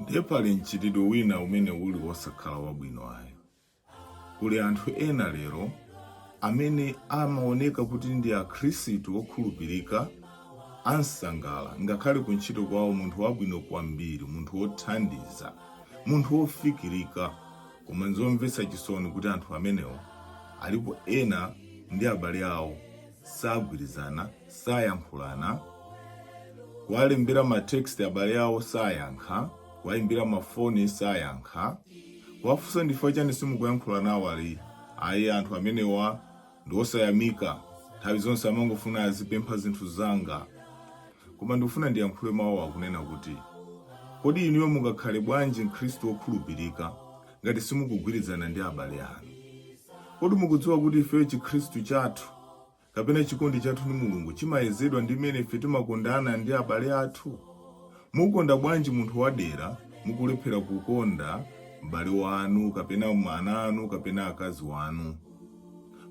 Ndiye pali mchitidwe wina umene uli wosakhala wabwino ayi. Kuli anthu ena lero amene amaoneka kuti ndi Akhristu okhulupirika, ansangala, ngakhale kuntchito kwawo munthu wabwino kwambiri, munthu wothandiza, munthu wofikirika. Koma nzomvetsa chisoni kuti anthu amenewo alipo ena ndi abale awo sagwirizana, sayankhulana, kuwalembera ma text abale awo sayankha, kuwayimbira mafoni sayankha, kuwafunsa ndifukwa chani simukuyankhula nawo, ali ayi, anthu amenewa ndi osayamika, nthawi zonse amangofuna azipempha zinthu zanga. Koma ndikufuna ndiyankhule mawu akunena kuti, kodi inuyo mungakhale bwanji Mkhristu wokhulupirika ngati simukugwirizana ndi abale anu? Kodi mukudziwa kuti ifeyo Chikhristu chathu kapena chikondi chathu ndi Mulungu chimayezedwa ndi mmene ife timakondana ndi abale athu? Mukonda bwanji munthu wadera mukulephera kukonda m'bale wanu kapena ana anu kapena akazi wanu?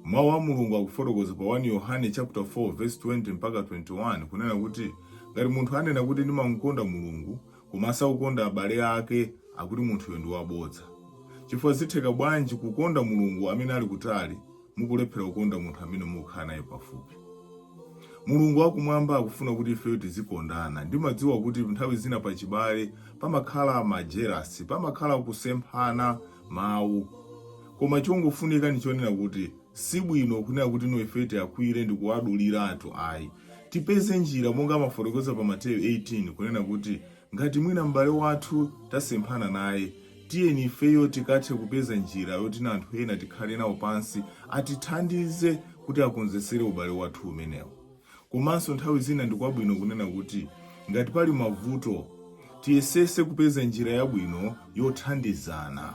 Mawu a Mulungu akufotokoza pa 1 Yohane chapter 4 verse 20 mpaka 21 kunena kuti ngati munthu anena kuti ndimamukonda Mulungu koma asakukonda abale ake, akuti munthuyo ndi wabodza. Chifukwa zitheka bwanji kukonda Mulungu amene ali kutali mukulephera kukonda munthu amene mukukhala naye pafupi? Mulungu wakumwamba akufuna kuti ifeyo tizikondana. Ndimadziwa kuti nthawi zina pachibale pamakhala ma jealous, pamakhala kusemphana mawu. Koma chongofunika ndi chonena kuti sibwino kunena kuti no, ife tiakwire ndi kuwaduliratu ayi. Tipeze njira monga amafotokoza pa Mateyu 18 kunena kuti ngati mwina m'bale wathu tasemphana naye, tiyeni ifeyo tikathe kupeza njira yoti na anthu ena tikhale nawo pansi atithandize kuti akonzesere ubale wathu umenewo. Komanso nthawi zina ndikwabwino kunena kuti ngati pali mavuto, tiyesese kupeza njira yabwino yothandizana,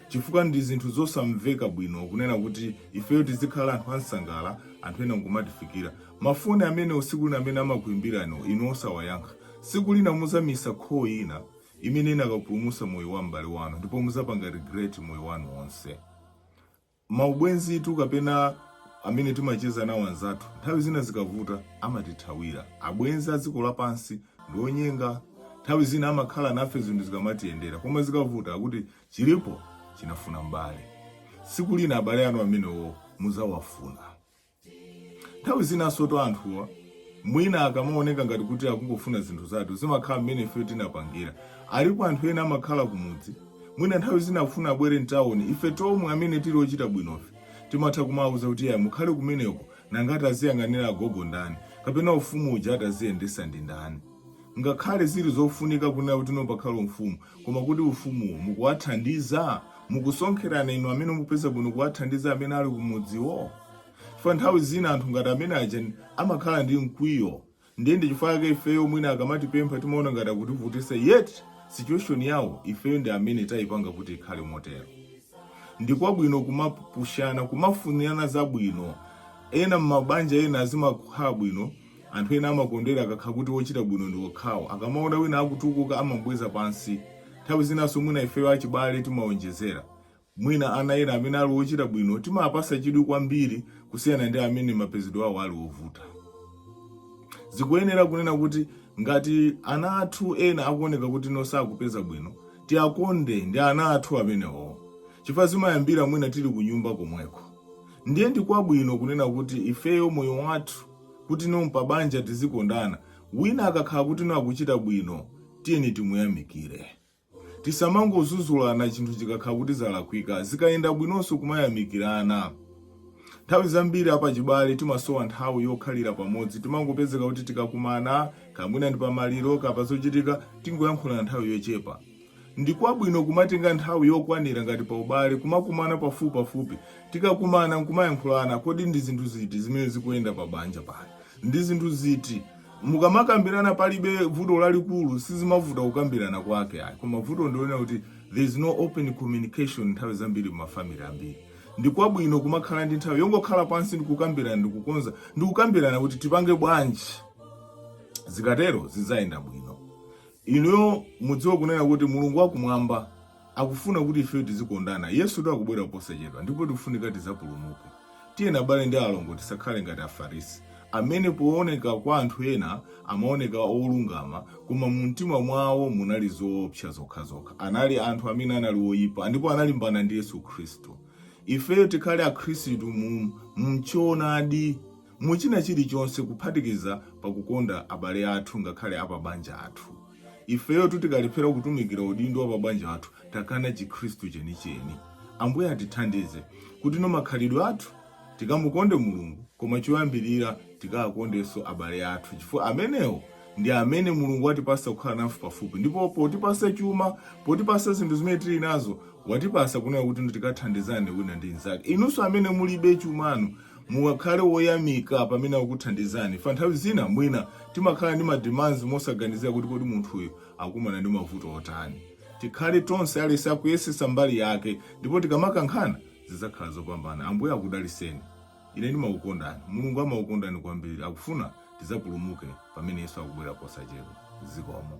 chifukwa ndi zinthu zosamveka bwino kunena kuti ifeyo tizikhala anthu ansangala, anthu ena nkumatifikira mafoni amene usiku lina amene amakuimbirani inu osawayankha. Tsiku lina muzamisa call ina imene inakapulumutsa moyo wa m'bale wanu, ndipo muzapanga regret moyo wanu wonse. Maubwenzitu kapena amene timacheza nawo anzathu, nthawi zina zikavuta amatithawira. Abwenzi a dziko lapansi ndi onyenga. Nthawi zina amakhala nafe zinthu zikamatiyendera, koma zikavuta akuti chilipo chinafuna m'bale. Tsiku lina abale anu amenewo muzawafuna. Nthawi zinanso to anthuwa mwina akamaoneka ngati kuti akungofuna zinthu zathu, zimakhala mmene ife tinapangira. Alipo anthu ena amakhala kumudzi, mwina nthawi zina akufuna abwere mtawuni. Ife tomwe amene tili ochita bwinofe timatha kumawuza kuti ya, mukhale kumeneko, nangati aziyang'anira agogo ndani, kapena ufumu uja ataziyendesa ndi ndani? Ngakhale zili zofunika kunena kuti no, pakhale ufumu, koma kuti ufumuwo mukuwathandiza, mukusonkherana inu amene mupeza bwino kuwathandiza amene ali kumudziwo? Chifukwa nthawi zina anthu ngati amene aja amakhala ndi mkwiyo. Ndiye ndi chifukwa chake ifeyo mwina akamatipempha timaona ngati akutivutisa, yet situation yawo ifeyo ndi amene tayipanga kuti ikhale motero. Ndikwabwino kumapushana, kumafunirana zabwino. Ena mmabanja ena azimakhala bwino. Anthu ena amakondwera akakhala kuti wochita bwino ndi okhawo. Akamaona wina akutukuka amabweza pansi. Nthawi zinanso mwina ifeyo achibale timawonjezera. Mwina ana ena amene ali wochita bwino timapasa chidwi kwambiri kusiyana ndi amene mapezedwe awo ali ovuta. Zikuyenera kunena kuti ngati ana athu ena akuoneka kuti no, sakupeza bwino, tiakonde, ndi ana athu amenewo, chifukwa zimayambira mwina tili ku nyumba komweko. Ndiye ndikwabwino kunena kuti ifeyo moyo wathu kuti no, pabanja tizikondana. Wina akakhala kuti no, akuchita bwino, tiyeni timuyamikire. Tisamangozuzulana chinthu chikakhala kuti zalakwika. Zikayenda bwinonso kumayamikirana. Nthawi zambiri apachibale timasowa nthawi yokhalira pamodzi. Timangopezeka kuti tikakumana kamwina ndi pamaliro kapa zochitika, tingoyankhulana nthawi yochepa. Ndikwabwino kumatenga nthawi yokwanira ngati pa ubale kumakumana pafupi pafupi. Tikakumana nkumayankhulana, kodi ndi zinthu ziti zimene zikuyenda pa banja pano, ndi zinthu ziti? Mukamakambirana palibe vuto lalikulu, sizimavuta kukambirana kwake ayi. Koma vuto ndionena kuti there is no open communication nthawi zambiri muma family ambiri. Ndikwabwino kumakhala ndi nthawi yongokhala pansi ndikukambirana, ndikukonza, ndikukambirana kuti tipange bwanji. Zikatero zidzayenda bwino. Inuyo mudziwe kunena kuti Mulungu wakumwamba akufuna kuti ifeyo tizikondana. Yesu tu akubwera posachedwa ndipo tikufunika tizapulumuke. Tiyeni abale ndi alongo, tisakhale ngati Afarisi. Amene pooneka kwa anthu ena amaoneka olungama, koma mu mtima mwawo munali zoopsa zokhazokha. Anali anthu amene anali oyipa ndipo analimbana ndi Yesu Khristu. Ifeyo tikhale Akhristu mu mchoonadi mu china chilichonse, kuphatikiza pakukonda abale athu, ngakhale apabanja athu. Ifeyo tikalephera kutumikira udindo wa pabanja athu, takana Chikhristu chenicheni. Ambuye atithandize kuti no makhalidwe athu tikamukonde Mulungu, koma choyambirira tikawakondenso abale athu, chifukwa amenewo ndi amene Mulungu watipasa kukhala nafe pafupi. Ndipo potipasa chuma, potipasa zinthu zimene tili nazo, watipasa kunena kuti tikathandizane wina ndi mnzake. Inunso amene mulibe chumanu, mukakhale woyamika pamene akukuthandizani. Fa nthawi zina mwina timakhala ndi ma demands mosaganizira kuti kodi munthuyo akumana ndi mavuto otani. Tikhale tonse aliyense akuyesesa mbali yake, ndipo tikamakankhana zidzakhala zopambana. Ambuye akudaliseni. Ine ndimakukondani, Mulungu amakukondani kwambiri. Akufuna tidzapulumuke pamene Yesu akubwera posachedwa. Zikomo.